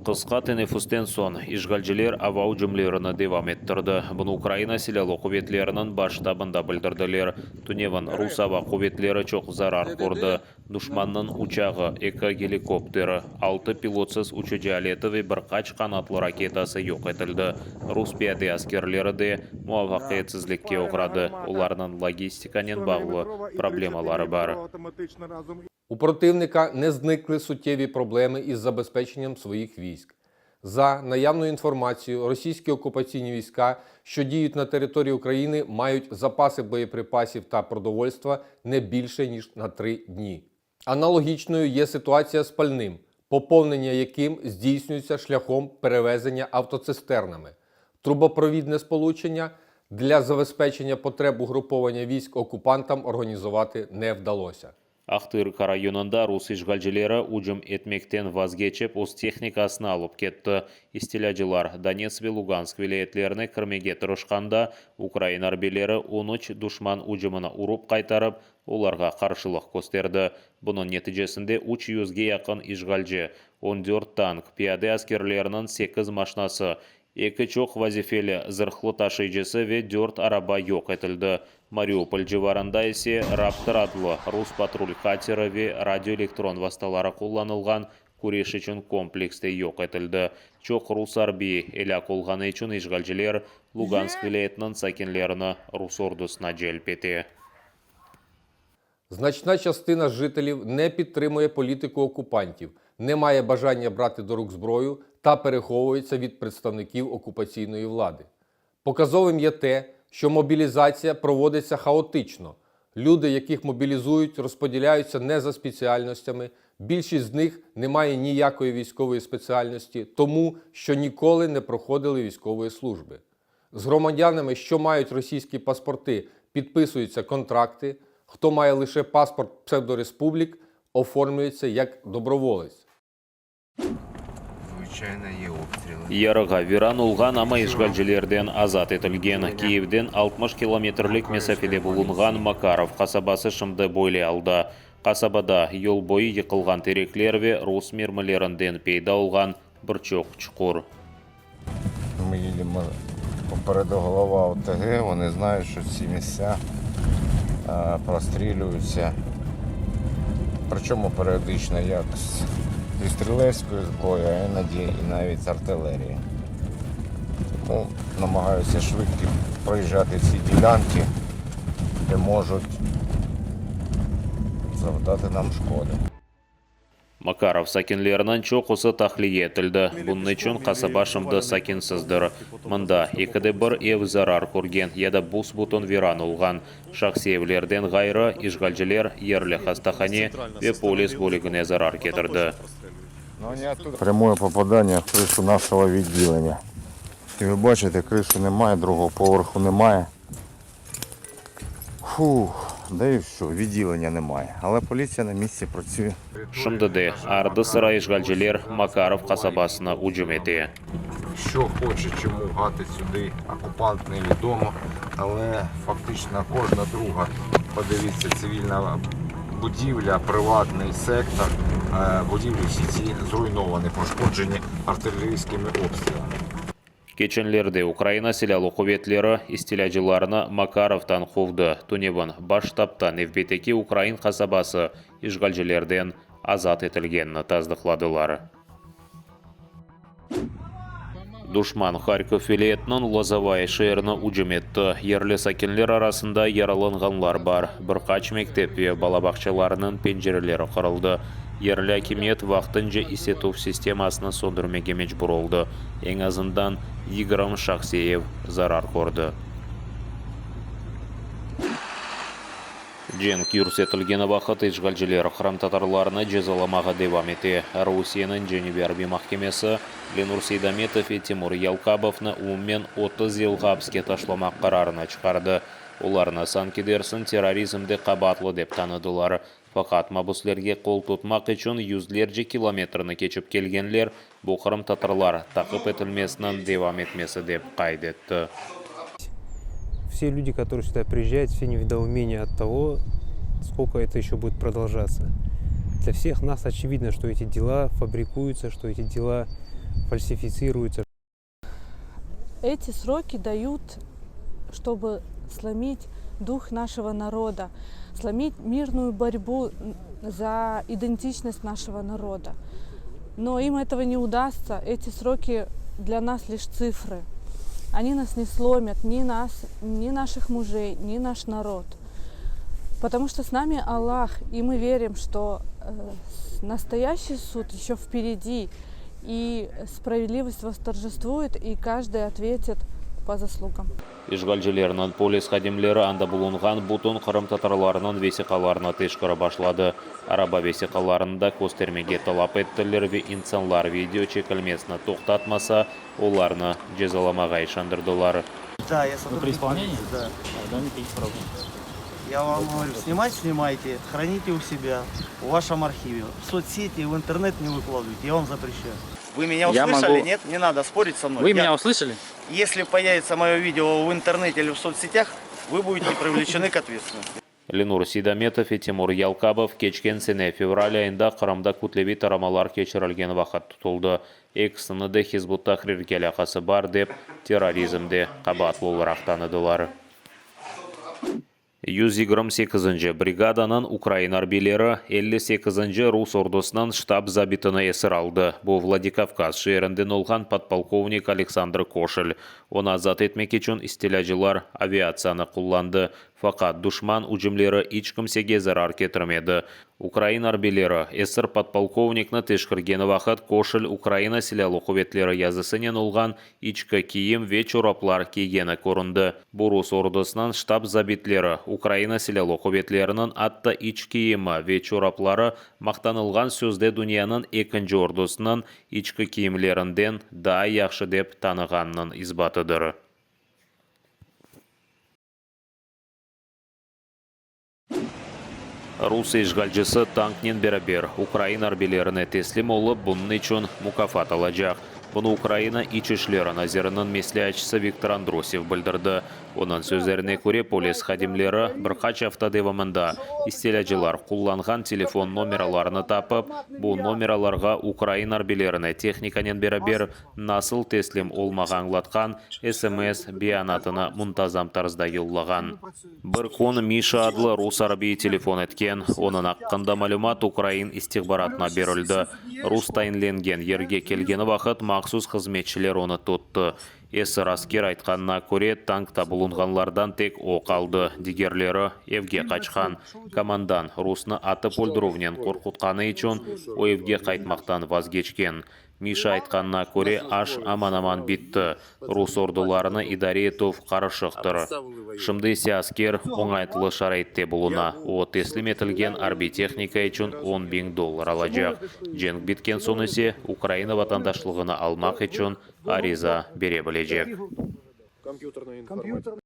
Qısqa teneffüsten soñ işğalciler ava ücümlerini devam ettirdi. Bunı Ukrayina Silâlı quvetleriniñ Baş ştabında bildirdiler. Tünevin rus ava quvetleri çoq zarar kördi, duşmannıñ uçağı, eki gelikopteri, altı pilotsız uçucı aleti ve bir qaç qanatlı raketası yoq etildi. Rus piyade askerleri de muvafaqiyetsizlikke oğradı, olarnıñ logistikanen bağlı problemaları bar. У противника не зникли суттєві проблеми із забезпеченням своїх військ. За наявною інформацією, російські окупаційні війська, що діють на території України, мають запаси боєприпасів та продовольства не більше ніж на 3 дні. Аналогічною є ситуація з пальним, поповнення яким здійснюється шляхом перевезення автоцистернами. Трубопровідне сполучення для забезпечення потреб угруповання військ окупантам організувати не вдалося. Ahtırka rayonında rus işğalcileri ücüm etmekten vazgeçip, öz tehnikasını alıp ketti. İstilâcılar Donetsk ve Lugansk vilâyetlerine kirmege tırışqanda, ukrain arbiyleri 13 duşman ücümini urıp qaytarıp, olarğa qarşılıq kösterdi. Bunıñ neticesinde üç yüzge yaqın işğalci, 14 tank, piyade askerleriniñ sekiz maşnası, eki çoq vazifeli zırhlı taşıyıcısı ve dört araba yoq etildi. Mariupol civarında ise Raptor adlı rus patrul kateri ve radioelektron vastaları qullanılğan küreş içün kompleks de yoq etildi. Çoq rus arbiyi elâk olğanı içün işğalciler Lugansk vilâyetiniñ sakinlerini rus ordusına celp ete. Значна частина жителів не підтримує політику окупантів, не має бажання брати до рук зброю та переховується від представників окупаційної влади. Показовим є те, що мобілізація проводиться хаотично. Люди, яких мобілізують, розподіляються не за спеціальностями. Більшість з них не має ніякої військової спеціальності, тому що ніколи не проходили військової служби. З громадянами, що мають російські паспорти, підписуються контракти. Хто має лише паспорт псевдореспублік, оформлюється як доброволець. Звичайно, є обстріли. Yarığa viran olğan, amma işğalcilerden azat etilgen Kiyevden 60 kilometrlik mesafede bulunğan Makarov qasabası şimdi böyle alda. Qasabada yol boyu yıqılğan terekler ve rus mermilerinden peyda olğan bir çoq çuqur. Ми їдемо попереду голова ОТГ, вони знають, що ці місця е, прострілюються. Причому періодично як з, зі стрілецької зброї, а іноді і навіть з артилерії. Тому намагаюся швидко проїжджати ці ділянки, де можуть завдати нам шкоди. Makarov sakinleriniñ çoqusı tahliye etildi, bunıñ içün qasaba şimdi sakinsizdir. Mında ekide bir ev zarar körgen ya da büs-bütün viran olğan. Şahsiy evlerden ğayrı, işğalciler yerli hastahane ve polis bölügine zarar ketirdi. Прямое попадання в кришу нашого відділення. І ви бачите, криші немає, другого поверху немає. Фух, да і все, відділення немає. Але поліція на місці працює. Şimdi de ardı-sıra işğalciler Makarov qasabasına ücüm ete. Що хоче, чому гатить сюди окупант, невідомо. Але фактично кожна друга, подивіться, цивільна будівля, приватний сектор, е, будівлі всі ці зруйновані, пошкоджені артилерійськими обстрілами. Keçenlerde Ukraina Silâlı quvetleri istilâcılarnı Makarovdan quvdı. Tünevin Baş ştabda nevbetteki ukrain qasabası işğalcilerden azat etilgenini tasdıqladılar. Duşman Harkov vilâyetiniñ Lozovaya şeerine ücüm etti. Yerli sakinler arasında yaralanğanlar bar. Bir qaç mektep ve bala bağçalarınıñ pencereleri qırıldı. Yerli akimiyet vaqtınca isituv sistemasını söndürmege mecbur oldı. Eñ azından 20 şahsiy ev zarar kördi. Cenk yürsetilgeni vaqıt işğalciler qırımtatarlarnı cezalamağa devam ete. Rusiyeniñ Cenübiy arbiy mahkemesi Lenur Seydametov ve Timur Yalkabovnı umumen 30 yılğa apiske taşlamaq qararını çıqardı. Olarnı, sanki dersiñ, terrorizmde qabaatlı dep tanıdılar. Faqat mabüslerge qol tutmaq içün yüzlerce kilometrni keçip kelgenler, bu qırımtatarlar taqip etilmesiniñ devam etmesi dep qayd etti. Все люди, которые сюда приезжают, все в недоумении от того, сколько это еще будет продолжаться. Для всех нас очевидно, что эти дела фабрикуются, что эти дела фальсифицируются. Эти сроки дают, чтобы сломить дух нашего народа, сломить мирную борьбу за идентичность нашего народа. Но им этого не удастся. Эти сроки для нас лишь цифры. Они нас не сломят, ни нас, ни наших мужей, ни наш народ. Потому что с нами Аллах, и мы верим, что э, настоящий суд еще впереди, и справедливость восторжествует, и каждый ответит по заслугам. İşğalcilerniñ polis hadimleri anda bulunğan bütün qırımtatarlarnıñ vesiqalarını teşkerip başladı. Araba vesiqalarını da köstermege talap ettiler ve insanlar video çekilmesini toqtatmasa, olarnı cezalamağa işandırdılar. Да, я Вы сотрудник при исполнении? полиции, Да. Тогда никаких проблем. Я вам говорю, снимать снимайте, храните у себя, в вашем архиве. В соцсети и в интернет не выкладывайте, я вам запрещаю. Вы меня Я услышали, могу- нет? Не надо спорить со мной. Вы Я- меня услышали? Если появится мое видео в интернете или в соцсетях, вы будете привлечены к ответственности. Lenur Seydametov ve Timur Yalkabov keçken sene fevral ayında Qırımda kütleviy taramalar keçirilgen vaqıt tutuldı. Ekisini de Hizb ut-Tahrirge alâqası bar dep, terrorizmde qabaatlı olaraq tanıdılar. 128-nci brigadanıñ ukrain arbiyleri 58-nci rus ordusınıñ ştab zabitini esir aldı. Bu Vladikavkaz şeerinden olğan podpolkovnik Aleksandr Koşel. Onı azat etmek içün istilâcılar aviatsiyanı qullandı. Faqat duşman ücümleri iç kimsege zarar ketirmedi. Ukrain arbiyleri esir podpolkovnikni teşkergeni vaqıt Koşel Ukraina Silâlı quvetleri yazısınen olğan içki kiyim ve çoraplar kiygeni köründi. Bu rus ordusınıñ ştab zabitleri Ukraina Silâlı quvetleriniñ atta iç kiyimi ve çorapları maqtanılğan sözde dünyanıñ ekinci ordusınıñ içki kiyimlerinden daa yahşı dep tanığanınıñ isbatıdır. Rusiye işğalcisi tanknen beraber ukrain arbiylerine teslim olıp, bunıñ içün mukâfat alacaq. Bunı Ukraina İç işleri naziriniñ mesleatçısı Viktor Androsyev bildirdi. Onıñ sözlerine köre, polis hadimleri bir qaç afta devamında istilâcılar qullanğan telefon nomeralarını tapıp, bu nomeralarğa ukrain arbiylerine tehnikanen beraber nasıl teslim olmağa añlatqan SMS beyanatını muntazam tarzda yollağan. Bir kün Mişa adlı rus arbiyi telefon etken. Onıñ aqqında malümat ukrain istihbaratına berildi. Rus tayinlengen yerge kelgeni vaqıt mahsus hızmetçiler onı tuttı. Esir asker aytqanına köre, tankta bulunğanlardan tek o qaldı, digerleri evge qaçqan. Komandan, rusnı atıp öldürüvnen qorqutqanı içün, o evge qaytmaqtan vazgeçken. Mişa aytqanına köre, aş aman-aman bitti, rus ordularını idare etüv qarışıqtır. Şimdi ise asker oñaytlı şaraitte buluna. O, teslim etilgen arbiy tehnika içün 10 biñ dollar alacaq, cenk bitken soñ ise Ukraina vatandaşlığını almaq içün ariza bere bilecek. Компьютерная информатика.